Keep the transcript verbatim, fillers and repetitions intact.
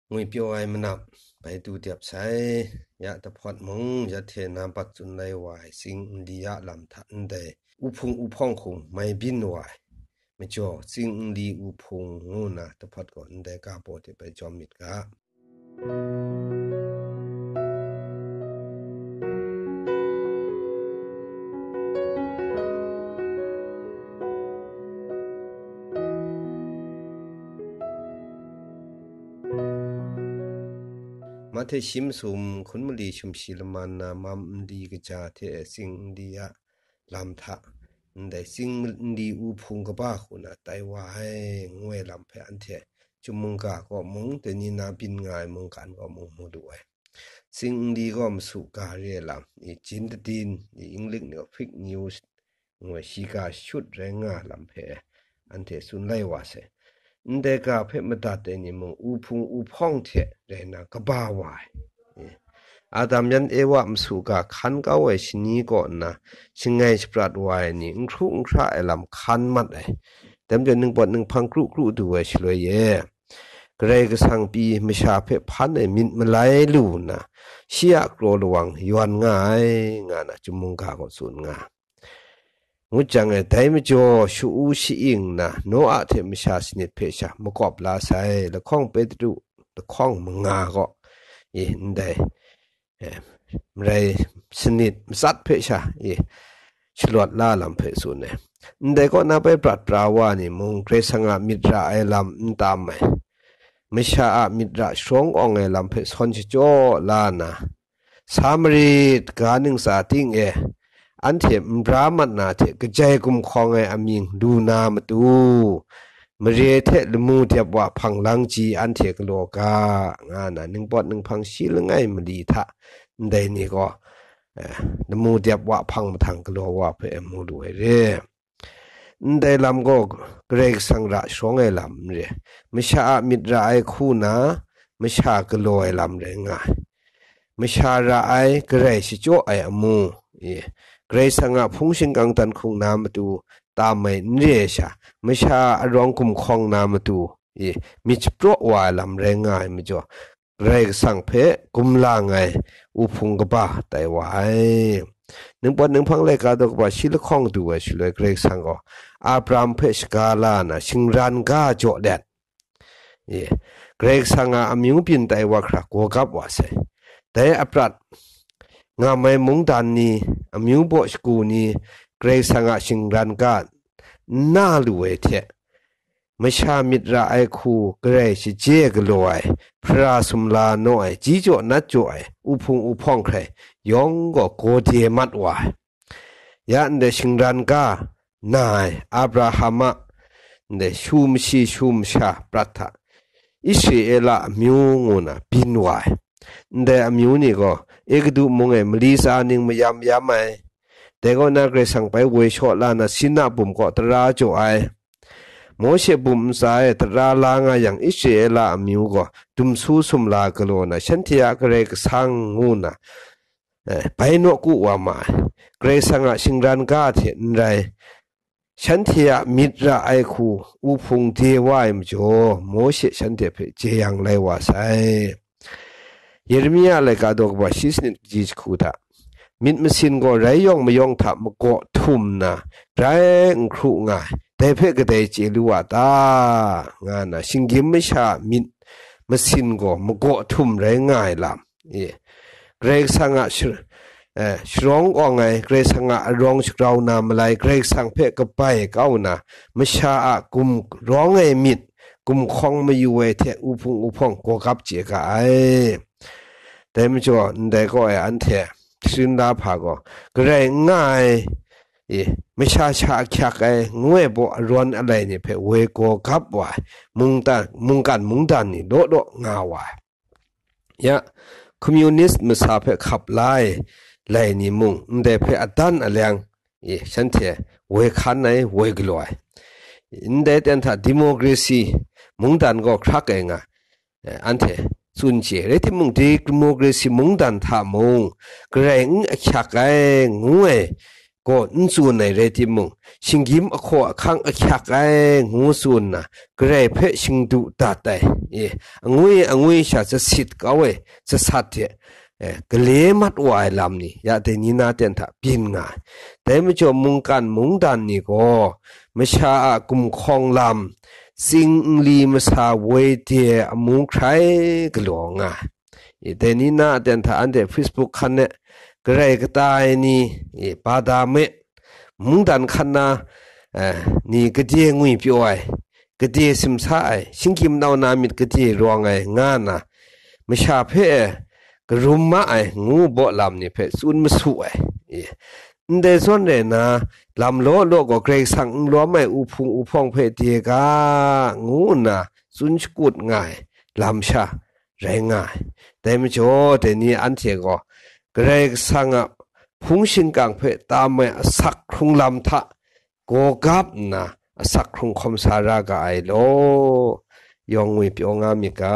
Ngwi pyaw ai manap bai tu dep sai, ya tahpawt mung, ya hte na bat tsun lai wa ai, tsing nli a lam hta ndai, u hpung u hpawng hkung mai byin wa ai, majaw, tsing nli u hpung ngu na tahpawt gaw ndai ga baw hte bai jawm myit ga. Mahte shi masum hkun mali shum shi laman na mam nli kaja hte tsing nli a lam hta, ndai tsing nli u hpung kaba hku na tai wa ai, ngu ai lam hpe anhte Chyum mungga kaw mung, dai ni na byin nga ai mungkan kaw mung mu lu ai. Tsing nli gaw masu ga re ai lam, i, jin dadin, i, Inglik ni gaw fake news, ngu ai, shiga shut rai nga lam hpe anhte tsun lai wa sai. Ndai ga hpe madat ai ni mung, u hpung u hpawng hte rai na kaba wa ai. Adam yan Ewa masu ga hkan kau ai shani kaw nna shangai shaprat wa ai ni, n hkru n hkra ai lam hkan mat ai. Dai majaw, ningpawt ninghpang kru kru du ai shaloi e, Karai Kasang pyi masha hpe hpan ai myit malai lu nna, shi a kraw lawang yawn nga ai, nga na Chyum mungga gaw tsun nga. Ngut jang e, dai majaw sha-u sha-ing nna, Noa hte masha sanit hpe sha makawp la sai, lahkawng Petru lahkawng manga gaw, i, ndai, e, marai sanit matsat hpe sha, i, shalawt la lam hpe tsun ai. Ndai kaw na bai prat pra wa ni mung, Karai Kasang a myit ra ai lam n tam ai, masha a myit ra sharawng awng ai lam hpe sawn shachyaw la nna, Sa marit, ga ntsa ting e, anhte n bra mat na hte kajai gumhkawng ai amying lu na matu, mare hte lamu dep wa hpang lang ji anhte galaw ga, nga na ningpawt ninghpang shi langai mali hta ndai ni gaw, eh, lamu dep wa hpang mahtang galaw wa hpe mu lu ai re. Ndai lam gaw Karai Kasang ra sharawng ai lam n re, masha a myit ra ai hku na, masha galaw ai lam rai nga ai. Masha ra ai, Karai shachyaw ai amu, i, Karai Kasang a hpung shingkang dan hkung na matu tam ai n re ai sha, masha a arawng gumhkawng na matu, i, myit shapraw wa ai lam rai nga ai majaw, Karai Kasang hpe gumlang ai u hpung kaba tai wa ai. Ningpawt ninghpang laika daw kaba shi lahkawng du ai shaloi, Karai Kasang gaw Abraham hpe shaga la nna shingran ga jaw let, e, Karai Kasang a amyu byin tai wa hkra gaw gap wa sai. Dai aprat ngam ai mungdan ni, amyu baw shagu ni, Karai Kasang a shingran ga n na lu ai hte, masha myit ra ai hku Karai shaje galaw ai, hpara sumla naw ai, ji jaw nat jaw ai, u hpung u hpawng hkrai yawng gaw gaw de mat wa ai. Ya ndai shingran ga na ai, Abraham a ndai shu mashi shu masha prat hta, Israela amyu ngu na byin wa ai. Ndai amyu ni gaw Egutu mung e mali tsa ning mayam yam ai. Dai kaw na Karai Kasang bai woi shaw la na, Sinna bum kaw tara jaw ai. Mawshe bum ntsa e tara la nga yang, Israela amyu gaw dumsu sumla galaw na, shanhte a Karai Kasang ngu na, eh, bai nawku wa ma ai. Karai Kasang a shingran ga hte n rai, shanhte a myit ra ai hku u hpung de wa ai majaw, Mawshe shanhte hpe jeyang lai wa sai. Yeremia laika daw kaba shi sanit kaji jahku hta, myit masin gaw rai yawng mayawng hta magaw htum nna, grai n hkru nga ai, dai hpe kadai chye lu a ta? Nga nna, shinggyim masha a myit masin gaw magaw htum rai nga ai lam, e, Karai Kasang a shar-, eh, sharawng awng ai, Karai Kasang a arawng shagrau na malai, Karai Kasang hpe kabai kau na, masha a gumrawng ai myit, gumhkawng mayu ai hte u hpung u hpawng gaw gap chye ga ai. Dai majaw, ndai kaw e anhte sharin la hpa gaw, Karai n nga ai, e, masha sha ahkyak ai, ngu ai baw arawn alai ni hpe woi gaw gap wa ai, mungdan, mungkan mungdan ni law law nga wa ai. Ya, communist masa hpe hkap la ai lai ni mung, ndai hpe adan aleng, e, shanhte woi hkan ai, woi galaw ai. Ndai ten hta democracy mungdan gaw hkrak ai nga, e, anhte tsun chye. Rai timung, democracy mungdan hta mung, Karai n ahkyak ai, ngu ai, gaw n tsun ai rai timung, shinggyim ahkaw ahkang ahkyak ai ngu tsun nna, Karai hpe shingdu dat ai, e, angwi angwi sha zasit kau ai, zasat hte, e, gale mat wa ai lam ni, ya dai ni na ten hta byin nga ai. Dai majaw mungkan mungdan ni gaw, masha a gumhkawng lam, tsing nli masa woi de amu hkrai galaw nga ai. I, dai ni na a ten hta anhte Facebook hkan e, garai kata ai ni, i, ba da me, mungdan hkan na, eh, ni gade ngwi pyaw ai, gade simsa ai, shinggyim nau na myit gade rawng ai, nga nna, masha hpe e, karum ma ai, ngu baw lam ni hpe tsun masu ai. I, ndai zawn rai nna, lam law law gaw Karai Kasang n lawm ai uhpung uhpawng hpe de ga, ngu nna tsun shakut nga ai lam sha rai nga ai. Dai majaw, dai ni anhte gaw Karai Kasang a hpung shingkang hpe tam ai asak hkrung lam hta gaw gap nna asak hkrung hkawm sa ra ga ai law, yawng ngwi pyaw nga myit ga.